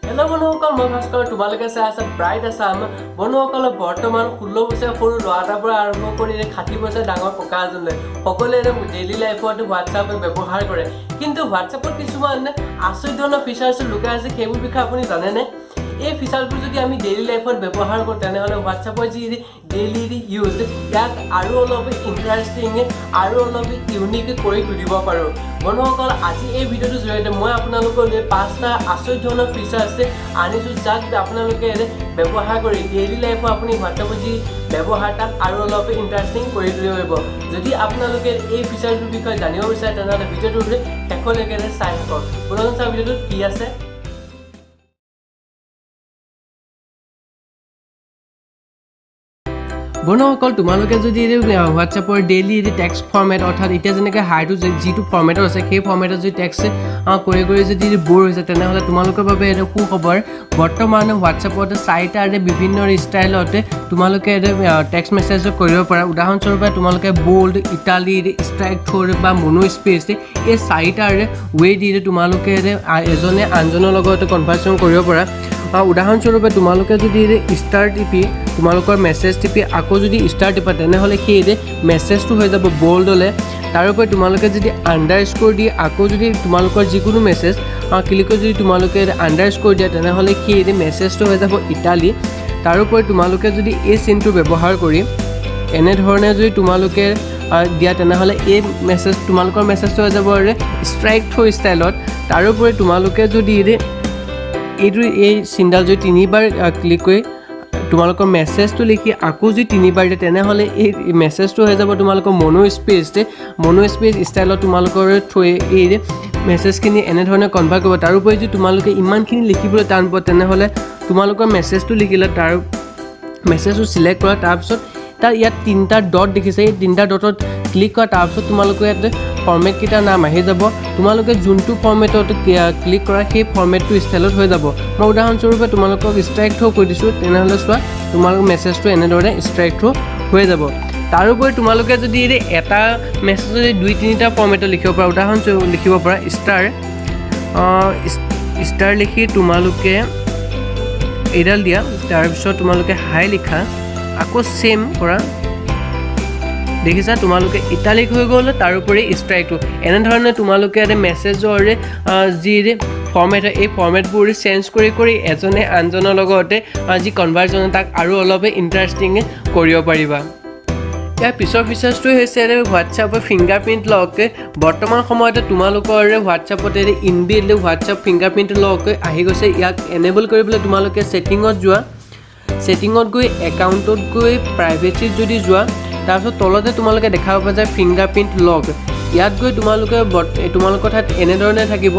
Hello' বন্ধুসকল, মই ভাস্কৰ। তোমালোকে চাই আছা ব্ৰাইট আছাম। বন্ধুসকল, বৰ্তমান 16 বছৰীয়া সৰু ল'ৰা এটাৰ পৰা আৰম্ভ কৰি 60 বছৰ ডাঙৰ ককা এজনলৈ সকলোৱে ডেইলি লাইফত হোৱাটছআপ ব্যৱহাৰ কৰে। কিন্তু হোৱাটছআপত কিছুমান আচৰিত ধৰণৰ ফিচাৰ্ছ লুকাই আছে, সেইবোৰ বিষয়ে আপুনি জানেনে? এই ফিচাৰবোৰ যদি আমি ডেইলি লাইফত ব্যৱহাৰ কৰোঁ, তেনেহ'লে হোৱাটছআপৰ যি ডেইলি ইউজ, ইয়াক আৰু অলপ ইণ্টাৰেষ্টিং আৰু অলপ ইউনিক কৰি তুলিব পাৰোঁ। বন্ধুসকল, আজি এই ভিডিঅ'টোৰ জৰিয়তে মই আপোনালোকলৈ পাঁচটা আচৰিত ধৰণৰ ফিচাৰ্ছ আনিছোঁ, যাক আপোনালোকে ব্যৱহাৰ কৰি ডেইলি লাইফত আপুনি হোৱাটছআপৰ যি ব্যৱহাৰ, তাক আৰু অলপ ইণ্টাৰেষ্টিং কৰি তুলিব পাৰিব। যদি আপোনালোকে এই ফিচাৰটোৰ বিষয়ে জানিব বিচাৰে, তেনেহ'লে ভিডিঅ'টোৰ শেষলৈকে চাই থাকক। ব'লক চাওঁ ভিডিঅ'টোত কি আছে। বন্ধুসকল, তোমালোকে যদি হোৱাটছএপৰ ডেইলি টেক্সট ফৰ্মেট, অৰ্থাৎ এতিয়া যেনেকৈ হাইটো যিটো ফৰ্মেটত আছে, সেই ফৰ্মেটত যদি টেক্সট কৰি কৰি যদি ব'ৰ হৈছে, তেনেহ'লে তোমালোকৰ বাবে এইটো সুখবৰ। বৰ্তমান হোৱাটছএপত চাৰিটাৰে বিভিন্ন ষ্টাইলত তোমালোকে টেক্সট মেছেজ কৰিব পাৰা। উদাহৰণস্বৰূপে, তোমালোকে বল্ড, ইটালিক, ষ্ট্ৰাইক থ্ৰু বা মনো স্পেচ, এই চাৰিটাৰ ৱে দি তোমালোকে এজনে আনজনৰ লগত কনভাৰ্চন কৰিব পাৰা। উদাহৰণস্বৰূপে, তোমালোকে যদি ষ্টাৰ টিপি তোমালোকৰ মেছেজ টিপি আকৌ যদি ষ্টাৰ টিপা, তেনেহ'লে সেই মেছেজটো হৈ যাব বল্ডলৈ। তাৰোপৰি তোমালোকে যদি আণ্ডাৰ স্ক'ৰ দি আকৌ যদি তোমালোকৰ যিকোনো মেছেজ ক্লিক কৰি যদি তোমালোকে আণ্ডাৰ স্ক'ৰ দিয়া, তেনেহ'লে সেই মেছেজটো হৈ যাব ইটালিক। তাৰোপৰি তোমালোকে যদি এই চিনটো ব্যৱহাৰ কৰি এনেধৰণে যদি তোমালোকে দিয়া, তেনেহ'লে এই মেছেজ তোমালোকৰ মেছেজটো হৈ যাব ষ্ট্ৰাইক থ্ৰু ষ্টাইলত। তাৰোপৰি তোমালোকে যদি এইটো এই চিনডাল যদি তিনিবাৰ ক্লিক কৰি তোমালোকৰ মেছেজটো লিখি আকৌ যদি তিনিবাৰ দিয়ে, তেনেহ'লে এই মেছেজটো হৈ যাব তোমালোকৰ মনো স্পেচ। মনো স্পেচ ষ্টাইলত তোমালোকৰ থৈ এই মেছেজখিনি এনেধৰণে কনভাৰ্ট কৰিব। তাৰোপৰি যদি তোমালোকে ইমানখিনি লিখিবলৈ টান পোৱা, তেনেহ'লে তোমালোকৰ মেছেজটো লিখিলে তাৰ মেছেজটো চিলেক্ট কৰা, তাৰপিছত তাৰ ইয়াত তিনিটা ডট দেখিছে, এই তিনিটা ডটত ক্লিক কৰা। তাৰপিছত তোমালোকে ইয়াত ফৰ্মেটকেইটাৰ নাম আহি যাব। তোমালোকে যোনটো ফৰ্মেটত ক্লিক কৰা, সেই ফৰ্মেটটো ষ্টাইলত হৈ যাব। মই উদাহৰণস্বৰূপে তোমালোকক ষ্ট্ৰাইক থ্ৰু কৰি দিছোঁ। তেনেহ'লে চোৱা, তোমালোকৰ মেছেজটো এনেদৰে ষ্ট্ৰাইক থ্ৰু হৈ যাব। তাৰোপৰি তোমালোকে যদি এটা মেছেজ যদি দুই তিনিটা ফৰ্মেটত লিখিব পাৰা, উদাহৰণস্বৰূপে লিখিব পাৰা ষ্টাৰ ষ্টাৰ লিখি তোমালোকে এইডাল দিয়া, তাৰপিছত তোমালোকে হাই লিখা, আকৌ ছেম কৰা, দেখিছা তোমালোকে ইটালিক হৈ গ'ল, তাৰোপৰি ষ্ট্ৰাইকটো। এনেধৰণে তোমালোকে এটা মেছেজৰ যি ফৰ্মেট হয়, এই ফৰ্মেটবোৰ চেঞ্জ কৰি কৰি এজনে আনজনৰ লগতে যি কনভাৰ্চন, তাক আৰু অলপ ইণ্টাৰেষ্টিং কৰিব পাৰিবা। ইয়াৰ পিছৰ ফিচাৰ্ছটোৱে হৈছে হোৱাটছআপৰ ফিংগাৰ প্ৰিণ্ট লক। বৰ্তমান সময়তে তোমালোকৰ হোৱাটছআপত ইনবিল্ড হোৱাটছআপ ফিংগাৰ প্ৰিণ্ট লক আহি গৈছে। ইয়াক এনেবল কৰিবলৈ তোমালোকে ছেটিঙত যোৱা। ছেটিঙত গৈ একাউণ্টত গৈ প্ৰাইভেচিত যদি যোৱা, তাৰপিছত তলতে তোমালোকে দেখা পাবা যে ফিংগাৰ প্ৰিণ্ট লক। ইয়াত গৈ তোমালোকে তোমালোকৰ ঠাইত এনেধৰণে থাকিব।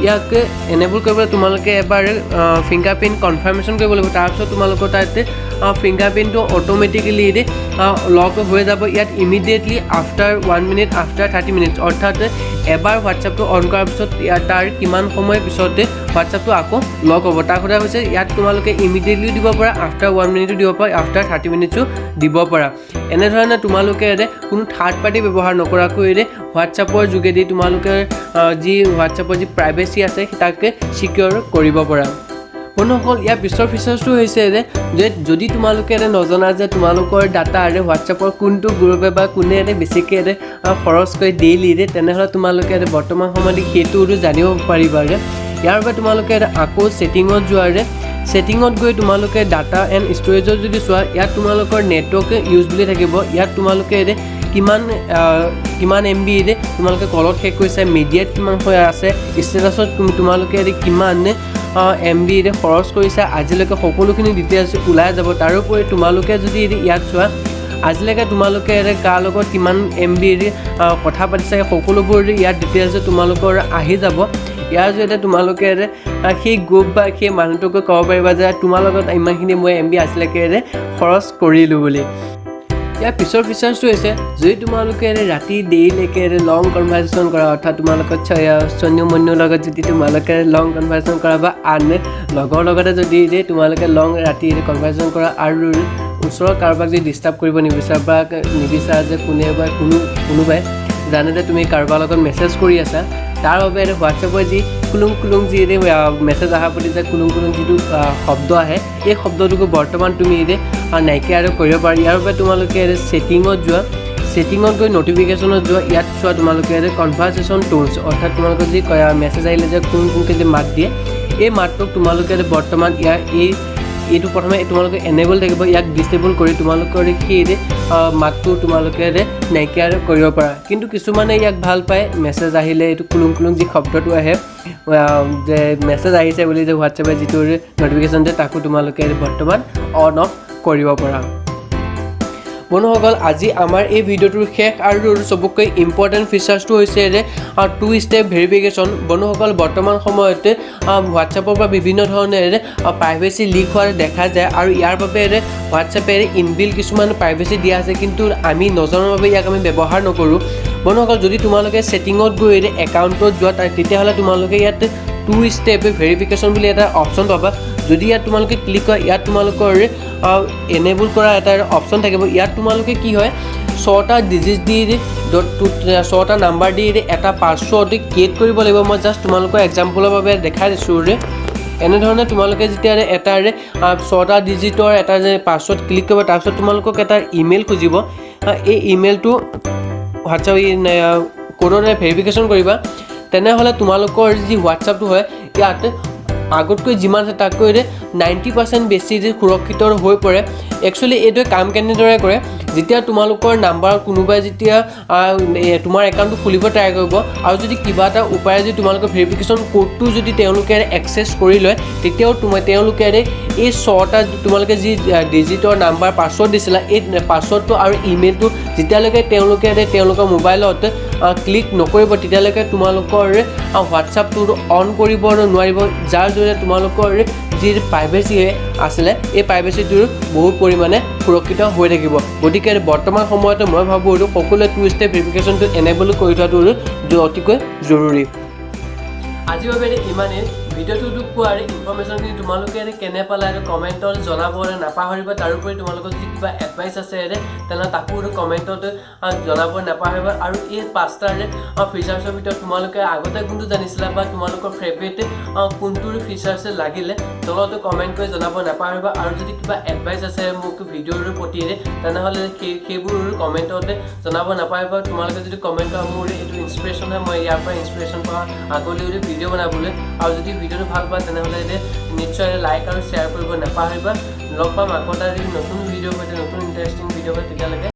ইয়াক এনেবল কৰিবলৈ তোমালোকে এবাৰ ফিংগাৰ প্ৰিণ্ট কনফাৰ্মেশ্যন কৰিব লাগিব। তাৰপিছত তোমালোকৰ তাত ফিংগাৰ প্ৰিণ্টটো অট'মেটিকেলি লক হৈ যাব। ইয়াত immediately after 1 minute, after 30 minutes, অৰ্থাৎ এবাৰ হোৱাটছআপটো অন কৰাৰ পিছত ইয়াৰ তাৰ কিমান সময় পিছতে হোৱাটছআপটো আকৌ লক হ'ব, তাৰ কথা হৈছে। ইয়াত তোমালোকে ইমিডিয়েটলিও দিব পাৰা, আফটাৰ 1 মিনিটো দিব পাৰা, আফটাৰ 30 মিনিটছো দিব পাৰা। এনেধৰণে তোমালোকে কোনো থাৰ্ড পাৰ্টি ব্যৱহাৰ নকৰাকৈ হোৱাটছআপৰ যোগেদি তোমালোকে যি হোৱাটছআপৰ যি প্ৰাইভেচি আছে, তাকে ছিকিয়ৰ কৰিব পাৰা। বন্ধুসকল, ইয়াৰ পিছৰ ফিচাৰ্ছটো হৈছে যে যদি তোমালোকে এটা নজনা যে তোমালোকৰ ডাটা হোৱাটছএপৰ কোনটো গ্ৰুপে বা কোনে এটা বেছিকৈ এটা খৰচ কৰে ডেইলি, তেনেহ'লে তোমালোকে এটা বৰ্তমান সময়ত সেইটো জানিব পাৰিবা। ইয়াৰ বাবে তোমালোকে এটা আকৌ ছেটিঙত যোৱাৰে, ছেটিঙত গৈ তোমালোকে ডাটা এণ্ড ষ্ট'ৰেজত যদি চোৱা, ইয়াত তোমালোকৰ নেটৱৰ্ক ইউজ বুলি থাকিব। ইয়াত তোমালোকে এতিয়া কিমান কিমান এমবি তোমালোকে কলত শেষ কৰিছে, মিডিয়াত কিমান হৈ আছে, ষ্টেটাছত তোমালোকে এতিয়া কিমান এমবি খৰচ কৰিছা, আজিলৈকে সকলোখিনি ডিটেইলছ ওলাই যাব। তাৰোপৰি তোমালোকে যদি ইয়াত চোৱা, আজিলৈকে তোমালোকে কাৰ লগত কিমান এমবিৰ কথা পাতিছা, সেই সকলোবোৰ ইয়াত ডিটেইলছ তোমালোকৰ আহি যাব। ইয়াৰ জৰিয়তে তোমালোকে সেই গ্ৰুপ বা সেই মানুহটোক ক'ব পাৰিবা যে তোমাৰ লগত ইমানখিনি মই এমবি আজিলৈকে খৰচ কৰিলোঁ বুলি। ইয়াৰ পিছৰ ফিচাৰ্ছটো হৈছে, যদি তোমালোকে ৰাতি দেৰিলৈকে লং কনভাৰ্চেশ্যন কৰা, অৰ্থাৎ তোমালোকৰ চন্নু মন্নুৰ লগত যদি তোমালোকে লং কনভাৰ্চেশ্যন কৰা বা আন লগৰ লগতে যদি তোমালোকে লং ৰাতি কনভাৰ্চেশ্যন কৰা আৰু ওচৰৰ কাৰোবাক যদি ডিষ্টাৰ্ব কৰিব নিবিচাৰা বা নিবিচাৰা যে কোনে বা কোনোবাই জানে যে তুমি কাৰোবাৰ লগত মেছেজ কৰি আছা। তাৰ বাবে হোৱাটছএপৰ যি কুলুং কুলুং, যি মেছেজ অহাৰ প্ৰতি যে কুলুং কুলুং যিটো শব্দ আহে, এই শব্দটোকো বৰ্তমান তুমি নাইকিয়া আৰু কৰিব পাৰা। ইয়াৰ বাবে তোমালোকে ছেটিঙত যোৱা। ছেটিঙত গৈ ন'টিফিকেশ্যনত যোৱা। ইয়াত চোৱা, তোমালোকে কনভাৰ্চেশ্যন টোনছ, অৰ্থাৎ তোমালোকৰ যি মেছেজ আহিলে যে কুং কুংকৈ যে মাত দিয়ে, এই মাতটোক তোমালোকে বৰ্তমান ইয়াৰ এইটো প্ৰথমে তোমালোকে এনেবল থাকিব, ইয়াক ডিচেবল কৰি তোমালোকৰ সেই মাতটো তোমালোকে নাইকিয়া কৰিব পাৰা। কিন্তু কিছুমানে ইয়াক ভাল পায়, মেছেজ আহিলে এইটো কুলুং কুলুং যি শব্দটো আহে, যে মেছেজ আহিছে বুলি যে হোৱাটছএপে যিটো ন'টিফিকেশ্যন দিয়ে, তাকো তোমালোকে বৰ্তমান অন অফ কৰিব পাৰা। বন্ধুসকল, আজি আমাৰ এই ভিডিঅ'টোৰ শেষ আৰু চবতকৈ ইম্পৰ্টেণ্ট ফিচাৰ্ছটো হৈছে যে টু ষ্টেপ ভেৰিফিকেশ্যন। বন্ধুসকল, বৰ্তমান সময়তে হোৱাটছএপৰ পৰা বিভিন্ন ধৰণেৰে প্ৰাইভেচি লিক হোৱা দেখা যায় আৰু ইয়াৰ বাবে হোৱাটছএপে ইনবিল্ট কিছুমান প্ৰাইভেচি দিয়া আছে, কিন্তু আমি নজনাৰ বাবে ইয়াক আমি ব্যৱহাৰ নকৰোঁ। বন্ধুসকল, যদি তোমালোকে ছেটিঙত গৈ একাউণ্টত যোৱা, তেতিয়াহ'লে তোমালোকে ইয়াত টু ষ্টেপ ভেৰিফিকেশ্যন বুলি এটা অপশ্যন পাবা। যদি ইয়াত তোমালোকে ক্লিক কৰা, ইয়াত তোমালোকৰ এনেবল কৰা এটা অপশ্যন থাকিব। ইয়াত তোমালোকে কি হয়, ছটা ডিজিট দি ছটা নাম্বাৰ দি এটা পাছৱৰ্ড ক্ৰিয়েট কৰিব লাগিব। মই জাষ্ট তোমালোকৰ এক্সাম্পলৰ বাবে দেখাই দিছোঁ। এনেধৰণে তোমালোকে যেতিয়া এটা ছটা ডিজিটৰ এটা যে পাছৱৰ্ড ক্লিক কৰিব, তাৰপিছত তোমালোকক এটা ইমেইল খুজিব। এই ইমেইলটো হোৱাটছআপ ক'ডৰ ভেৰিফিকেশ্যন কৰিবা। তেনেহ'লে তোমালোকৰ যি হোৱাটছআপটো হয়, ইয়াত আগতকৈ যিমান আছে তাতকৈ 90% বেছি যে সুৰক্ষিত হৈ পৰে। একচুৱেলি এইটোৱে কাম কেনেদৰে কৰে? যেতিয়া তোমালোকৰ নাম্বাৰত কোনোবাই যেতিয়া তোমাৰ একাউণ্টটো খুলিব ট্ৰাই কৰিব আৰু যদি কিবা এটা উপায়ে যদি তোমালোকৰ ভেৰিফিকেশ্যন ক'ডটো যদি তেওঁলোকে এক্সেছ কৰি লয়, তেতিয়াও তেওঁলোকে এই ছটা তোমালোকে যি ডিজিটৰ নাম্বাৰ পাছৱৰ্ড দিছিলা, এই পাছৱৰ্ডটো আৰু ইমেইলটো যেতিয়ালৈকে তেওঁলোকে তেওঁলোকৰ মোবাইলত ক্লিক নকৰিব, তেতিয়ালৈকে তোমালোকৰ হোৱাটছআপটো অন কৰিব নোৱাৰিব, যাৰ জৰিয়তে তোমালোকৰ যি প্ৰাইভেচি আছিলে, এই প্ৰাইভেচিটো বহুত পৰিমাণে সুৰক্ষিত হৈ থাকিব। গতিকে বৰ্তমান সময়তে মই ভাবোঁ, এইটো সকলোৱে টু ষ্টেপ ভেৰিফিকেশ্যনটো এনেবল কৰি থোৱাটো অতিকৈ জৰুৰী। আজিৰ বাবে ইমানেই। ভিডিঅ'টো কোৱাৰ ইনফৰ্মেশ্যনখিনি তোমালোকে কেনে পালা, আৰু কমেণ্টত জনাবলৈ নাপাহৰিবা। তাৰোপৰি তোমালোকৰ যদি কিবা এডভাইচ আছে, তেনেহ'লে তাকো কমেণ্টত জনাব নাপাহৰিবা। আৰু এই পাঁচটাৰ ফিচাৰ্ছৰ ভিতৰত তোমালোকে আগতে কোনটো জানিছিলা বা তোমালোকৰ ফেভৰেট কোনটোৰ ফিচাৰ্ছ লাগিলে, তলতে কমেণ্ট কৰি জনাব নাপাহৰিবা। আৰু যদি কিবা এডভাইচ আছে মোক ভিডিঅ'ৰ প্ৰতি, তেনেহ'লে সেইবোৰ কমেণ্টতে জনাব নাপাহৰিবা। তোমালোকে যদি কমেণ্ট কৰা, মোৰ এইটো ইনস্পিৰেশ্যন হয়। মই ইয়াৰ পৰা ইনস্পিৰেশ্যন পাওঁ আগলৈ ভিডিঅ' বনাবলৈ। আৰু যদি ভিডিঅ'টো ভাল পোৱা, তেনেহ'লে নিশ্চয় লাইক আৰু শ্বেয়াৰ কৰিব নাপাহৰিবা। লগ পাম আকৌ এটা নতুন ভিডিঅ'ৰ সৈতে, নতুন ইণ্টাৰেষ্টিং ভিডিঅ'ৰ সৈতে। তেতিয়ালৈকে।